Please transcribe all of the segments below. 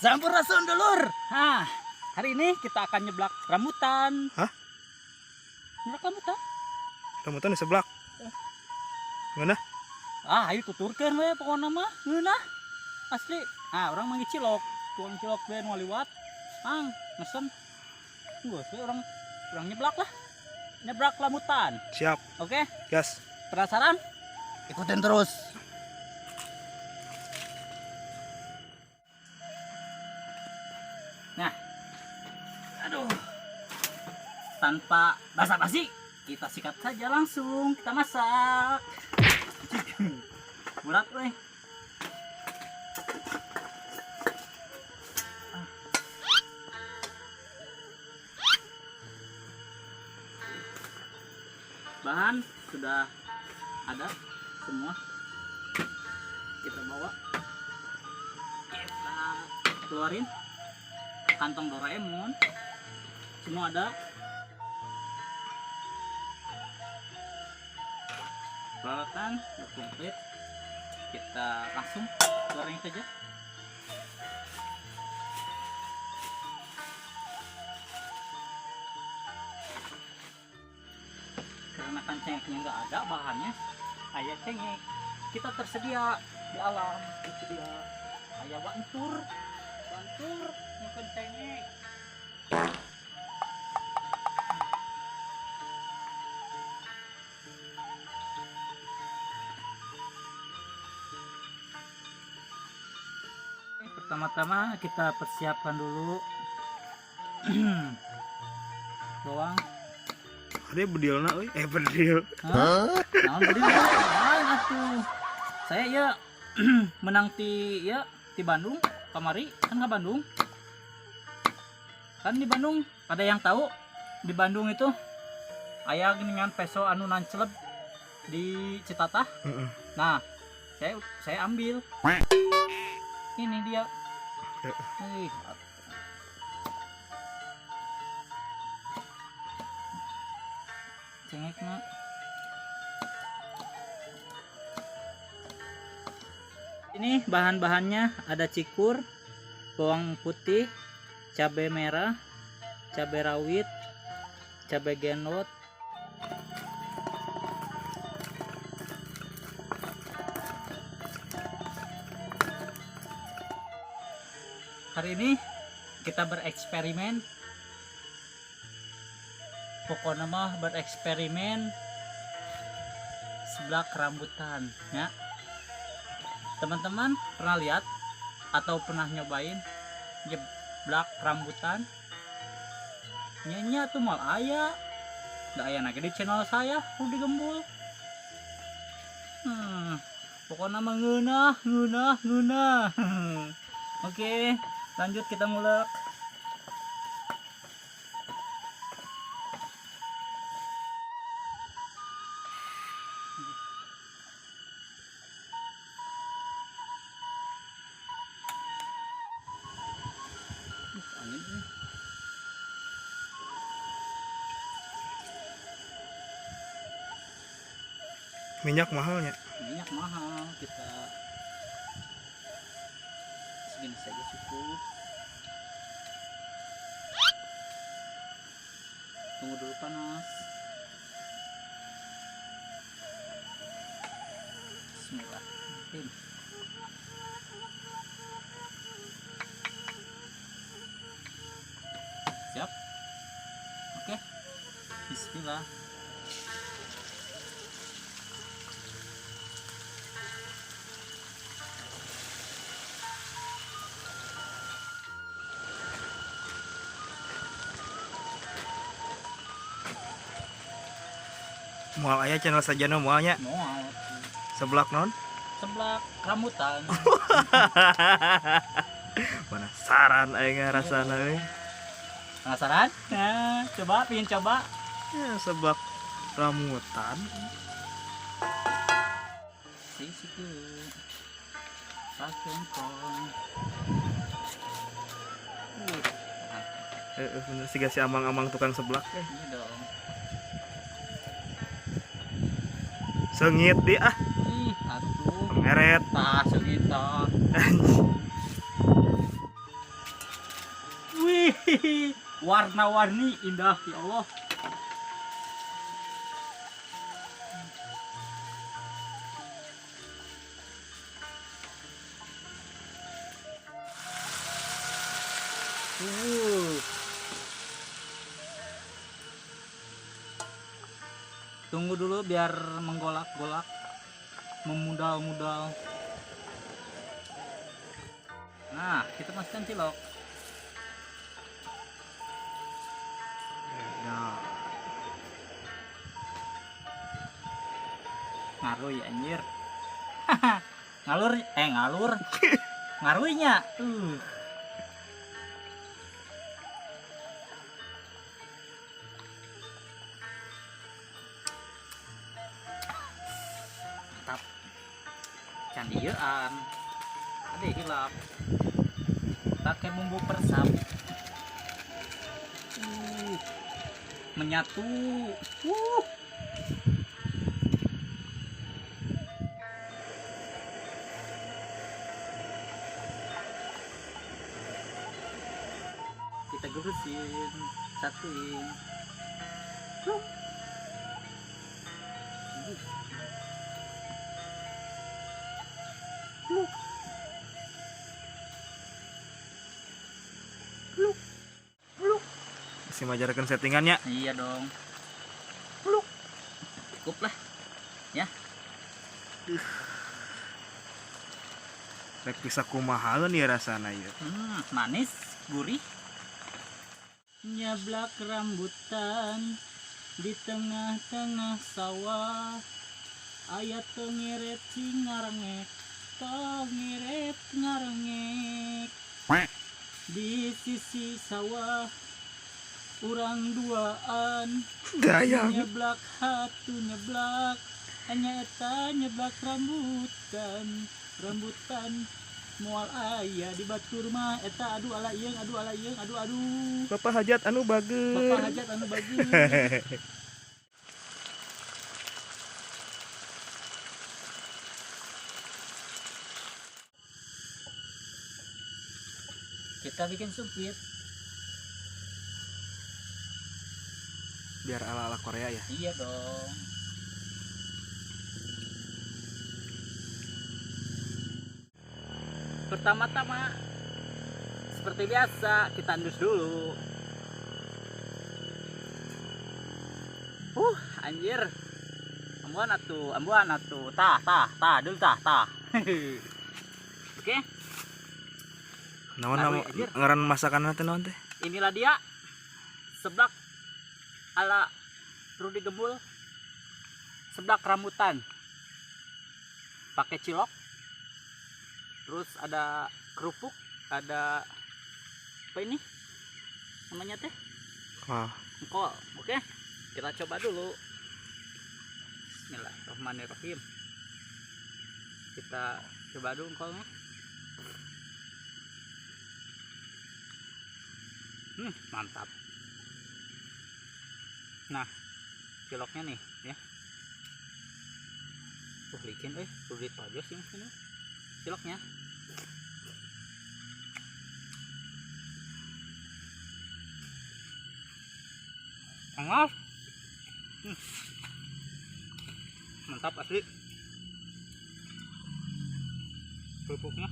Sampurasun dulur. Nah, hari ini kita akan nyeblak rambutan. Hah? Nyeblak rambutan? Rambutan diseblak. Ngeunah? Ah, ayo tuturkeun we pokona mah. Ngeunah. Asli. Ah, orang manggil cilok. Tukang cilok we nu liwat. Mang, mesen. Geus we orang orang nyeblak lah. Nyeblak rambutan. Siap. Oke? Gas. Penasaran? Ikutin terus. Nah, aduh, tanpa basa-basi, kita sikat saja langsung, kita masak. Berat nih. Bahan sudah ada semua, kita bawa, kita keluarin kantong Doraemon, semua ada. Peralatan sudah komplit, kita langsung goreng saja. Karena kan cengeknya nggak ada bahannya, ayah cengek kita tersedia di alam, tersedia ayah bantur, bantur bukan cengek. Pertama-tama kita persiapkan dulu bawang. Ada bedilna euy. Bedil. Hah? Naon bedil? Lain atuh. Saya ya menang ti ya ti Bandung kamari kan ke Bandung. Kan di Bandung ada yang tahu di Bandung itu aya geuningan peso anu nanceleb di Citatah. Heeh. Nah, saya ambil. Ini dia. Ih, cengekna. Ini bahan-bahannya ada cikur, bawang putih, cabai merah, cabai rawit, cabai gendot. Hari ini kita bereksperimen. Pokoknya mah bereksperimen seblak rambutan ya. Teman-teman pernah lihat atau pernah nyobain nyeblak rambutan? Nya tuh mal aya. Da aya lagi di channel saya Rudi Gembul. Pokoknya mah ngeunah, ngeunah, ngeunah. Oke, lanjut kita ngulek. Angin ini. Minyak mahalnya. Minyak mahal, kita segini saja cukup. Tunggu dulu panas. Bismillahirrahmanirrahim. Siap? Oke. Bismillah. Moal aya channel sajana moalnya. Moal. Seblak non? Seblak rambutan. Penasaran aing rasana euy. Penasaran? Nah, coba pingin coba. Ya, seblak rambutan. Sisiku. Pakengkong. Bener sih si amang-amang tukang seblak. Iya dong. Sengit dia ah. Ih, atuh. Meret. Tah segitu. Warna-warni indah ya Allah. Tunggu dulu biar menggolak-golak, memudal-mudal. Nah, kita masukkan cilok. Ya. Ngaruh ya anjir. Ngalur, ngalur. Ngaruhnya. Mantap. Candieuan. Ada hilap. Pakai bumbu persap. Menyatu. Kita gerusin, satuin. Pluk. Pluk. Pluk. Pluk. Masih majarkan settingannya. Iya dong. Pluk. Cukup lah. Ya. Rek bisa kumahaeun ya rasana ieu. Manis, gurih. Nyeblak rambutan di tengah-tengah sawah. Aya tengeret sing ngarengek, tengeret ngarengek. Di sisi sawah urang duaan. Dayang. Nyeblak hatu nyeblak, hanya eta nyeblak rambutan, rambutan moal aya di batur mah eta aduh ala ieung, aduh ala ieung, aduh aduh. Bapak hajat anu bager. Bapak hajat anu bager. Kita bikin sumpit. Biar ala-ala Korea ya. Iya dong. Pertama-tama seperti biasa kita endus dulu. Anjir. Ambuan atuh. Tah, tah, tah, dulu tah, tah. Oke. Naon nama ngaran masakan teh naon teh? Inilah dia. Seblak ala Rudi Gembul. Seblak rambutan. Pakai cilok. Terus ada kerupuk, ada apa ini namanya teh? Engkol. Oke, kita coba dulu. Bismillahirrahmanirrahim. Kita coba dulu engkolnya. Mantap. Nah, ciloknya nih, ya. Licin, udah ditojos sih ini. Ciloknya. Hangat. Mantap asli. Kerupuknya.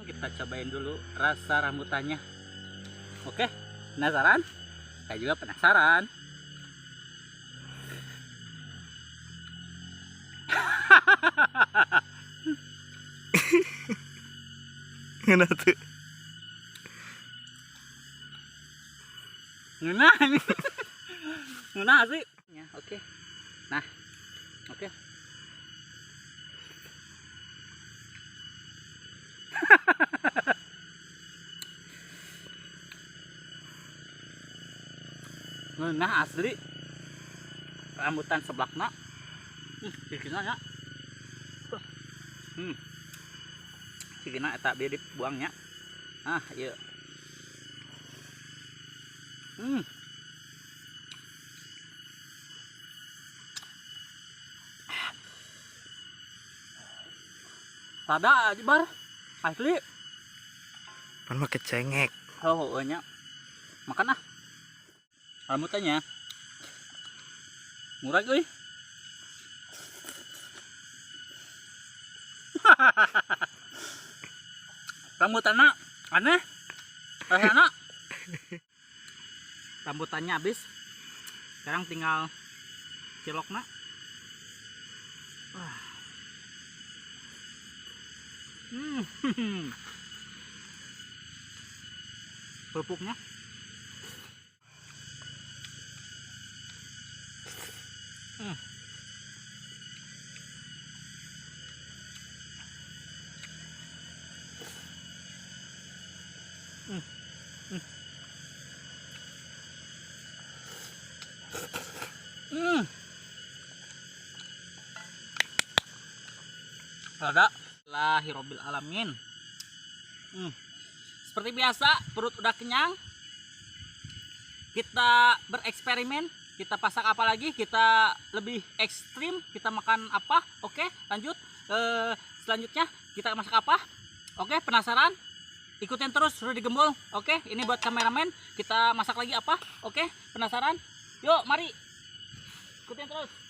Kita cobain dulu rasa rambutannya. Oke, penasaran? Saya juga penasaran. Ngeunah tuh. Ngeunah ini. Ngeunah sih. Ya, oke. Nah. Oke. Ngeunah asli. Rambutan seblakna. Cikina nya. Cikina eta bieu dibuangnya. Ah, ieu. Rada aja bar. Asli. Pan make cengek. Oh, nya. Makan ah. Rambutannya. Murah euy. Rambutanna aneh. Rasana. Rambutannya habis. Sekarang tinggal cilokna. Wah. Kerupuknya. Rada lahirobbil alamin. Seperti biasa, perut udah kenyang. Kita bereksperimen, kita pasak apa lagi, kita lebih ekstrim, kita makan apa? Oke, lanjut. Selanjutnya kita masak apa? Oke, penasaran? Ikutin terus Rudi Gembul. Oke, ini buat kameramen, kita masak lagi apa? Oke, penasaran? Yuk, mari. Ikutin terus.